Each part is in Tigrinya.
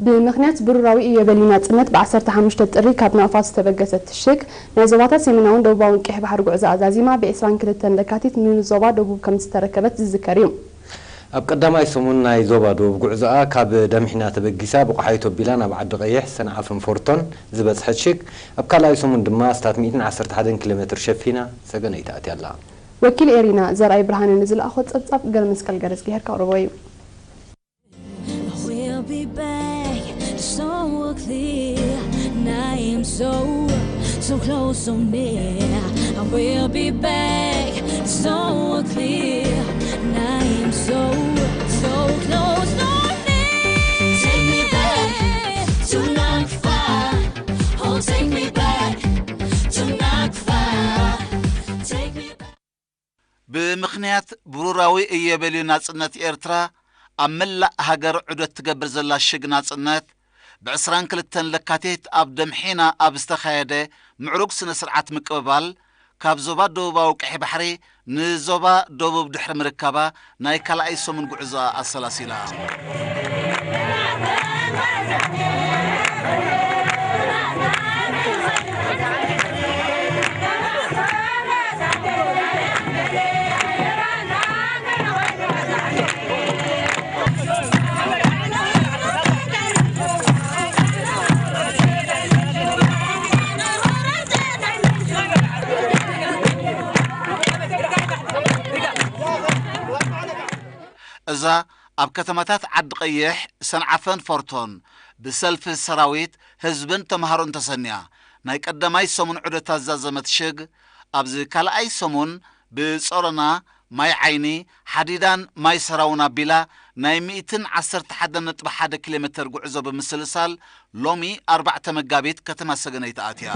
ብምኽንያት ብሩራዊ ኢዮቤልዩ ናጽነት ብ15 ጥሪ ካብ ናቕፋ ዝተበገሰት ሽግ፣ ናይ ዞባታት ሰሜናውን ደቡባውን ቀይሕ ባሕሪ ጉዕዞኣ ዛዚማ ብ22 ለካቲት ንዞባ ደቡብ ከም ዝተረከበት ዝዝከር እዩ። ኣብ ቀዳማይ ሰሙን ናይ ዞባ ደቡብ ጉዕዞኣ ካብ ደምሒና ተበጊሳ ብቋሓይቶ ቢላ ናብ ዓዲ ቀይሕ፣ ሰንዓፈን ፎርቶን ዝበጽሐት ሽግ፣ ኣብ ካልኣይ ሰሙን ድማ ኣስታት ሚእትን ዓሰርተ ሓደን ኪሎ ሜትር ሸፊና ሰገነይቲ ኣትያ ኣላ። ወኪል ኤሪና ዘርኣይ ብርሃነ ንዝለኣኾ ጸብጻብ ገለ መስቀል ገረዝጊሄር ከቕርቦ እዩ። We'll be back, so clear. Now I'm so, so close, so near. I will be back, so clear. Now I'm so, so close, so near. Take me back to Nakfa. Oh, take me back to Nakfa. Take me back. ብምኽንያት ብሩራዊ እየበልዩ ናጽነት ኤርትራ ኣብ መላእ ሃገር ዑደት ትገብር ዘላ ሽግ ናጽነት፣ ብ22 ለካቲት ኣብ ደምሒና ኣብ ዝተኻየደ ምዕሩግ ስነ ስርዓት ምቅብባል፣ ካብ ዞባ ደቡባዊ ቀይሕ ባሕሪ ንዞባ ደቡብ ድሕሪ ምርካባ፣ ናይ ካልኣይ ሰሙን ጉዕዞኣ ኣሰላሲላ። እዛ ኣብ ከተማታት ዓዲ ቀይሕ፣ ሰንዓፈን ፎርቶን ብሰልፊ ሰራዊት፣ ህዝብን ተምሃሮን ተሰንያ ናይ ቀዳማይ ሰሙን ዑደት ኣዛዘመት ሽግ፣ ኣብዚ ካልኣይ ሰሙን ብጾሮና፣ ማይ ዓይኒ፣ ሓዲዳን ማይ ሰራውን ኣቢላ ናይ ሚእትን ዓሰርተ ሓደን ነጥቢ ሓደ ኪሎ ሜተር ጉዕዞ ብምስልሳል ሎሚ ኣርባዕተ መጋቢት ከተማ ሰገነይቲ ኣትያ።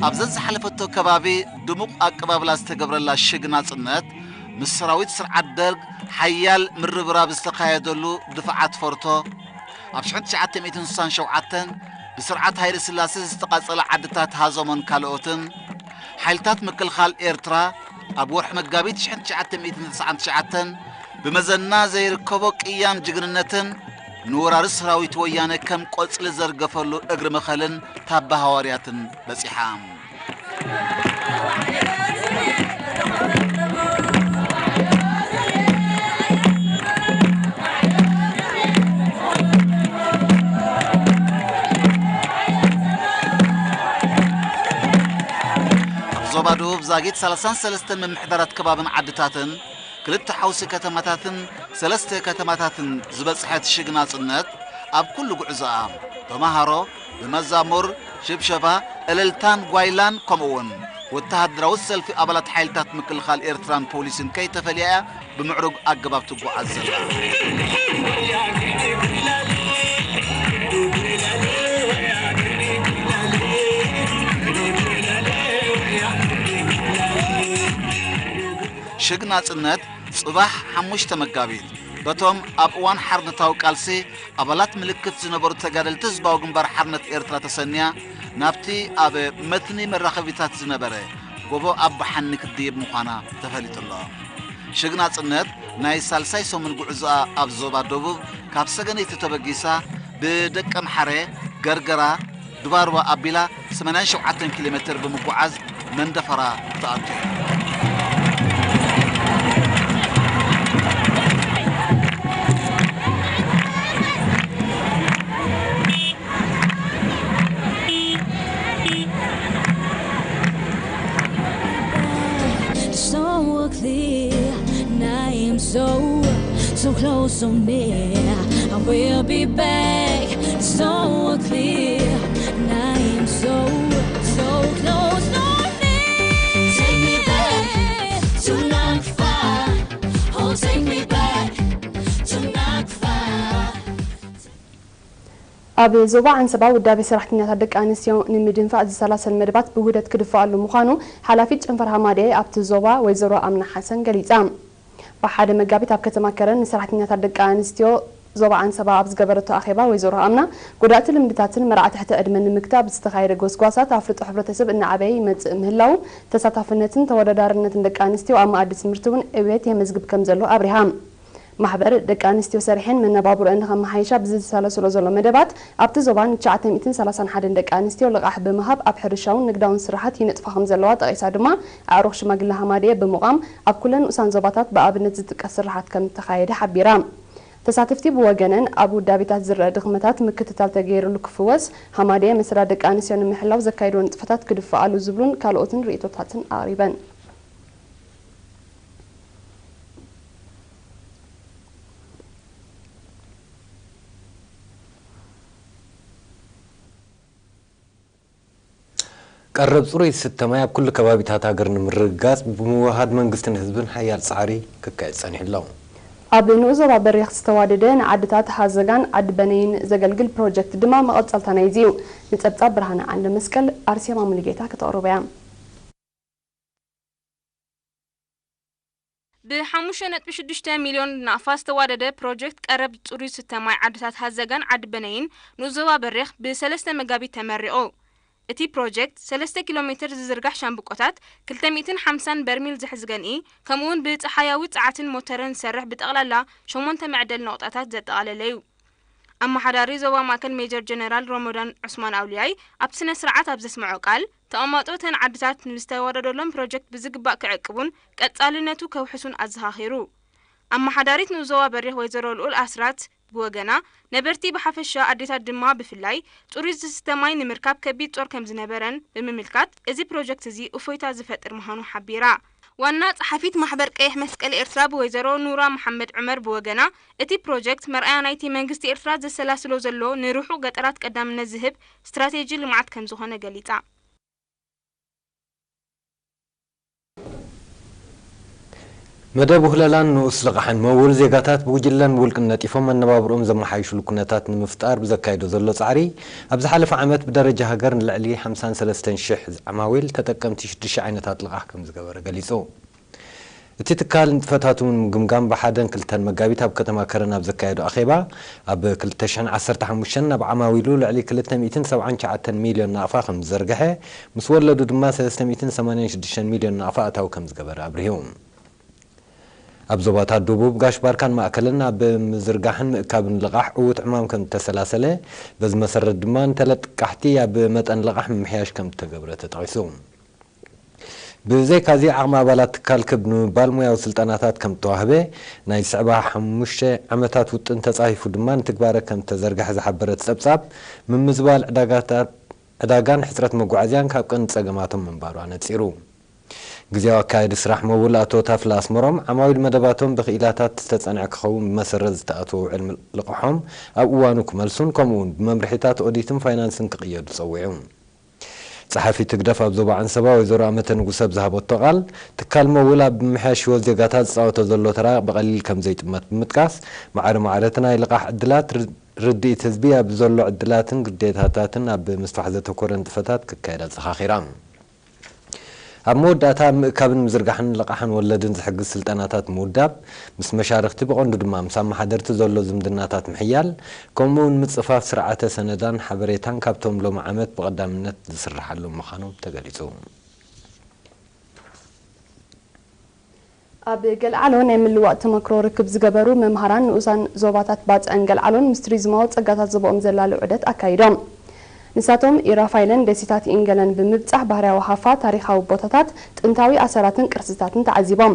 ኣብዘን ዝሓለፈቶ ከባቢ ድሙቕ ኣቀባብላ ዝተገብረላ ሽግ ናጽነት፣ ምስ ሰራዊት ስርዓት ደርግ ሓያል ምርብራብ ዝተኻየደሉ ድፋዓት ፎርቶ፣ ኣብ ሽሕን ትሽዓተ ሚእትን ስሳን ሸውዓተን ብስርዓት ሃይለ ስላሴ ዝተቓጸላ ዓድታት ሃዞሞን ካልኦትን፣ ሓይልታት ምክልኻል ኤርትራ ኣብ ወርሒ መጋቢት ሽሕን ትሽዓተ ሚእትን ተስዓን ትሽዓተን ብመዘና ዘይርከቦ ቅያን ጅግንነትን ንወራሪ ሰራዊት ወያነ ከም ቆጽሊ ዘርገፈሉ እግሪ መኸልን ታባ ሃዋርያትን በጺሓ። ኣብ ዞባ ደቡብ ዛጊት ሰላሳን ሰለስተን ምምሕዳራት ከባብን ዓድታትን ክልተ ሓውሲ ከተማታትን ሰለስተ ከተማታትን ዝበጽሐት ሽግ ናጽነት፣ ኣብ ኩሉ ጉዕዞኣ፣ ተማሃሮ፣ ብመዛሙር፣ ሽብሸባ፣ እልልታን ጓይላን፣ ከምኡ'ውን ወተሃደራዊ ሰልፊ ኣባላት ሓይልታት ምክልኻል ኤርትራን ፖሊስን ከይተፈልያ እያ ብምዕሩግ ኣገባብ ትጓዓዝ ዘላ። ሽግ ናጽነት ጽባሕ ሓሙሽተ መጋቢት በቶም ኣብ እዋን ሓርነታዊ ቃልሲ ኣባላት ምልክት ዝነበሩ ተጋደልቲ ህዝባዊ ግንባር ሓርነት ኤርትራ ተሰንያ ናብቲ ኣብ መትኒ መራኸቢታት ዝነበረ ጎቦ ኣባሓኒ ክትድይብ ምዃና ተፈሊጡ ኣሎ። ሽግ ናጽነት ናይ ሳልሳይ ሰሙን ጉዕዞኣ ኣብ ዞባ ደቡብ ካብ ሰገነይቲ ተበጊሳ ብደቀምሓረ፣ ገርገራ፣ ድባርዋ ኣቢላ ሰማንያን ሸውዓተን ኪሎ ሜትር ብምጉዓዝ መንደፈራ ትኣቱ። So clear, now I'm so, so close, so near. I will be back. So ኣብ ዞባ ዓንሰባ ውዳቤ ሰራሕተኛታት ደቂ ኣንስትዮ ንምድንፋዕ ዝሰላሰል መደባት ብውህደት ክድፈኣሉ ምዃኑ ሓላፊት ጨንፈር ሃማደኤ ኣብቲ ዞባ ወይዘሮ ኣምና ሓሰን ገሊጻ። ብሓደ መጋቢት ኣብ ከተማ ከረን ንሰራሕተኛታት ደቂ ኣንስትዮ ዞባ ዓንሰባ ኣብ ዝገበረቶ ኣኼባ ወይዘሮ ኣምና፣ ጎዳእቲ ልምድታትን መርዓ ትሕቲ ዕድመ ንምግታእ ብዝተኻየደ ጎስጓሳት ኣፍልጦ ሕብረተሰብ እናዓበየ ይመጽእ ምህላው፣ ተሳታፍነትን ተወዳዳርነትን ደቂ ኣንስትዮ ኣብ መኣዲ ትምህርቲ እውን ዕብየት የመዝግብ ከም ዘሎ ኣብሪሃ። ማሕበር ደቂ ኣንስትዮ ሰሪሐን መነባብሮአን ንኸመሓይሻ ብዝተሳለስሎ ዘሎ መደባት ኣብቲ ዞባ ን931 ደቂ ኣንስትዮ ልቓሕ ብምሃብ ኣብ ሕርሻውን ንግዳውን ስራሓት ይነጥፋ ከም ዘለዋ ጠቒሳ ድማ ኣዕሩኽ ሽማግለ ሃማደየ ብምቋም ኣብ ኩለን ንኡሳን ዞባታት ብኣብነት ዝጥቀስ ስራሓት ከም እተኻየደ ሓቢራ። ተሳተፍቲ ብወገነን ኣብ ውዳቤታት ዝረአ ድኽመታት ምክትታል ተገይርሉ ክፍወስ፣ ሃማደየ መሰላት ደቂ ኣንስትዮ ንምሕላው ዘካይድዎ ንጥፈታት ክድፈኣሉ ዝብሉን ካልኦትን ርእይቶታትን ኣቕሪበን። ቀረብ ጽሩይ ዝስተ ማይ ኣብ ኩሉ ከባቢታት ሃገር ንምርግጋጽ ብምውህሃድ መንግስትን ህዝብን ሓያል ጻዕሪ ክካየድ ጸኒሑ ኣሎ። ኣብ ንኡስ ዞባ በሪኽ ዝተዋደደ ንዓድታት ሃዘጋን ዓዲ በነይን ዘገልግል ፕሮጀክት ድማ መቐጸልታ ናይዚ እዩ። ንጸብጻብ ብርሃነ ዓንደ መስቀል ኣርሴማ ሙሉጌታ ክተቕርቦ እያ። ብ5.6 ሚልዮን ናቕፋ ዝተዋደደ ፕሮጀክት ቀረብ ጽሩይ ዝስተ ማይ ዓድታት ሃዘጋን ዓዲ በነይን ንኡስ ዞባ በሪኽ ብ3 መጋቢት ተመሪቑ። እቲ ፕሮጀክት 3 ኪሎ ሜትር ዝዝርጋሕ ሻምብቆታት፣ 250 በርሚል ዝሕዝ ገንኢ፣ ከምኡውን ብጸሓያዊ ጸዓትን ሞተርን ዝሰርሕ ብጠቕላላ ሸሞንተ መዕደሊ ነቑጣታት ዘጠቓለለ እዩ። ኣመሓዳሪ ዞባ ማእከል ሜጀር ጀነራል ሮሞዳን ዑስማን ኣውልያይ ኣብቲ ስነ ስርዓት ኣብ ዘስምዖ ቃል፣ ተቐማጦ እተን ዓድታት ንዝተዋደደሎም ፕሮጀክት ብዝግባእ ክዕቅቡን ቀጻልነቱ ከውሕሱን ኣዘኻኺሩ። ኣመሓዳሪት ንኡስ ዞባ በሪኽ ወይዘሮ ልኡል ኣስራት ብወገና፣ ነበርቲ ብሓፈሻ ኣዴታት ድማ ብፍላይ ጽሩይ ዝስተ ማይ ንምርካብ ከቢድ ጾር ከም ዝነበረን ብምምልካት፣ እዚ ፕሮጀክት እዚ እፎይታ ዝፈጥር ምዃኑ ሓቢራ። ዋና ጸሓፊት ማሕበር ቀይሕ መስቀል ኤርትራ ብወይዘሮ ኑራ መሓመድ ዑመር ብወገና፣ እቲ ፕሮጀክት መርኣያ ናይቲ መንግስቲ ኤርትራ ዘሰላስሎ ዘሎ ንርሑቕ ገጠራት ቀዳምነት ዝህብ ስትራቴጂ ልምዓት ከም ዝኾነ ገሊጻ። መደብ ውህለላን ንኡስ ልቓሕን መውል ዜጋታት ብጉጅለን ብውልቅን ነጢፎም መነባብርኦም ዘመሓይሽሉ ኩነታት ንምፍጣር ብዘካይዶ ዘሎ ጻዕሪ፣ ኣብ ዝሓለፈ ዓመት ብደረጃ ሃገር ንልዕሊ 53,000 ዓማዊል ተጠቀምቲ ሽዱሽተ ዓይነታት ልቓሕ ከም ዝገበረ ገሊጹ። እቲ ትካል ንጥፈታቱ ንምግምጋም ብሓደን ክልተን መጋቢት ኣብ ከተማ ከረን ኣብ ዘካየዶ ኣኼባ፣ ኣብ 2015 ናብ ዓማዊሉ ልዕሊ 279 ሚልዮን ናቕፋ ከም ዝዘርግሐ፣ ምስ ወለዱ ድማ 386 ሚልዮን ናቕፋ ኣታዊ ከም ዝገበረ ኣብሪሁ። ኣብ ዞባታት ደቡብ ጋሽ ባርካን ማእከልን ኣብ ምዝርጋሕን ምእካብን ልቓሕ ዕዉት ዕማም ከም እተሰላሰለ፣ በዚ መሰረት ድማ ንተለቃሕቲ ኣብ መጠን ልቓሕ ምምሕያሽ ከም እተገብረ ተጠቒሱ። ብዘይካዚ ዓቕሚ ኣባላት ትካል ክብ ንምባል ሙያዊ ስልጠናታት ከም እተዋህበ፣ ናይ ዝስዕባ ሓሙሽተ ዓመታት ውጥን ተጻፊፉ ድማ ንትግባረ ከም እተዘርግሐ ዝሓበረ እቲ ጸብጻብ፣ ምምዝባል ዕዳጋታት ዕዳጋን ሕጽረት መጓዓዝያን ካብ ቀንዲ ጸገማቶም ምንባሩ ኣነጺሩ። ግዜያዊ ኣካያዲ ስራሕ መውል ኣቶ ታፍላ ኣስመሮም፣ ዓማዊል መደባቶም ብክኢላታት ዝተጸንዐ ክኸውን ብመሰረት ዝተኣትዎ ውዕል ልቕሖም ኣብ እዋኑ ክመልሱን፣ ከምኡውን ብመምርሒታት ኦዲትን ፋይናንስን ክቕየዱ ጸዊዑ። ጸሓፊት ህግደፍ ኣብ ዞባ ዓንሰባ ወይዘሮ ኣመተ ንጉሰ ኣብ ዝሃበቶ ቃል፣ ትካል መውል ኣብ ምምሕያሽ ህይወት ዜጋታት ዝጻወቶ ዘሎ ተራ ብቐሊል ከም ዘይጥመት ብምጥቃስ፣ ማዕረ ማዕረ እቲ ናይ ልቓሕ ዕድላት፣ ር-፣ ርድኢት ህዝቢ ኣብ ዘሎ ዕድላትን ግዴታታትን ኣብ ምስፋሕ ዘተኮረ ንጥፈታት ክካየድ ኣዘኻኺራ። ኣብ መወዳእታ፣ ኣብ ምእካብን ምዝርጋሕን ልቓሕን ወለድን ዝሕግዝ ስልጠናታት ምውዳብ፣ ምስ መሻርኽቲ ብቐንዱ ድማ ምስ ኣመሓደርቲ ዘሎ ዝምድናታት ምሕያል፣ ከምኡውን ምጽፋፍ ስርዓተ ሰነዳን ሓበሬታን ካብቶም ሎሚ ዓመት ብቐዳምነት ዝስርሓሎም ምዃኖም ተገሊጹ። ኣብ ገልዓሎ ናይ ምልዋጥ ተመክሮ ርክብ ዝገበሩ መምሃራን ንኡሳን ዞባታት ባጽዕን ገልዓሎን ምስ ቱሪዝማዊ ጸጋታት ዞባኦም ዘላልዩ ዑደት ኣካይዶም። ንሳቶም ኢራፋይለን ደሴታት ኢንገለን ብምብጻሕ ባህርያዊ ሃፋ፣ ታሪኻዊ ቦታታት፣ ጥንታዊ ኣሰራትን ቅርስታትን ተዓዚቦም።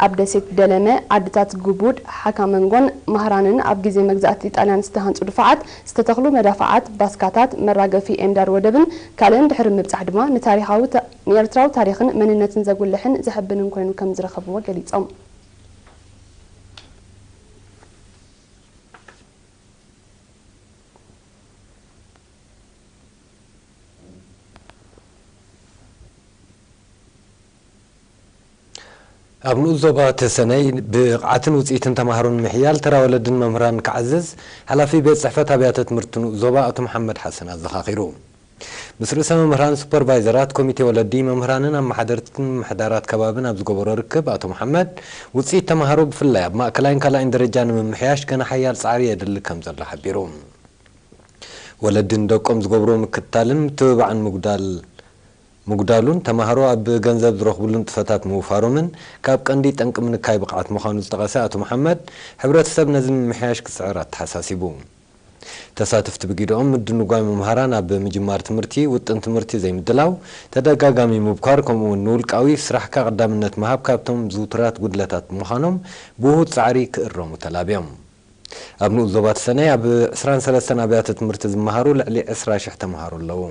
ኣብ ደሴት ደለመ፣ ዓድታት ጉቡድ፣ ሓካመንጎን ማህራንን ኣብ ግዜ መግዛእቲ ጣልያን ዝተሃንጹ ድፋዓት፣ ዝተተኽሉ መዳፍዓት፣ ባስካታት፣ መራገፊ ኤንዳር ወደብን ካልእን ድሕሪ ምብጻሕ ድማ ንታሪኻዊ ታ-፣ ንኤርትራዊ ታሪኽን መንነትን ዘጉልሕን ዘሐብንን ኮይኑ ከም ዝረኸብዎ ገሊጾም። ኣብ ንኡስ ዞባ ተሰነይ ብቕዓትን ውፅኢትን ተማሃሮን ምሕያል ተራ ወለድን መምህራን ክዓዝዝ ሓላፊ ቤት ፅሕፈት ኣብያተ ትምህርቲ ንኡስ ዞባ ኣቶ መሓመድ ሓሰን ኣዘኻኺሩ። ምስ ርእሰ መምህራን፣ ሱፐርቫይዘራት፣ ኮሚቴ ወለዲ፣ መምህራንን ኣመሓደርትን ምምሕዳራት ከባብን ኣብ ዝገበሮ ርክብ ኣቶ መሓመድ፣ ውፅኢት ተማሃሮ ብፍላይ ኣብ ማእከላይን ካልኣይን ደረጃ ንምምሕያሽ ገና ሓያል ፃዕሪ የድሊ ከም ዘሎ ሓቢሩ። ወለዲ ንደቆም ዝገብርዎ ምክትታልን ምትብባዕን ምጉዳል ምጉዳሉን ተማሃሮ ኣብ ገንዘብ ዝረኽብሉ ንጥፈታት ምውፋሮምን ካብ ቀንዲ ጠንቂ ምንካይ ብቕዓት ምዃኑ ዝጠቐሰ ኣቶ መሓመድ፣ ሕብረተሰብ ነዚ ምምሕያሽ ክፅዕር ኣተሓሳሲቡ። ተሳተፍቲ ብጊድኦም ምድንጓይ መምሃራን ኣብ ምጅማር ትምህርቲ፣ ውጥን ትምህርቲ ዘይምድላው፣ ተደጋጋሚ ምብኳር ከምኡ እውን ንውልቃዊ ስራሕካ ቀዳምነት ምሃብ ካብቶም ዝውቱራት ጉድለታት ብምዃኖም ብውሁድ ፃዕሪ ክእረሙ ተላብዮም። ኣብ ንኡስ ዞባ ተሰነይ ኣብ ዕስራን ሰለስተን ኣብያተ ትምህርቲ ዝመሃሩ ልዕሊ ዕስራ ሽሕ ተምሃሮ ኣለዉ።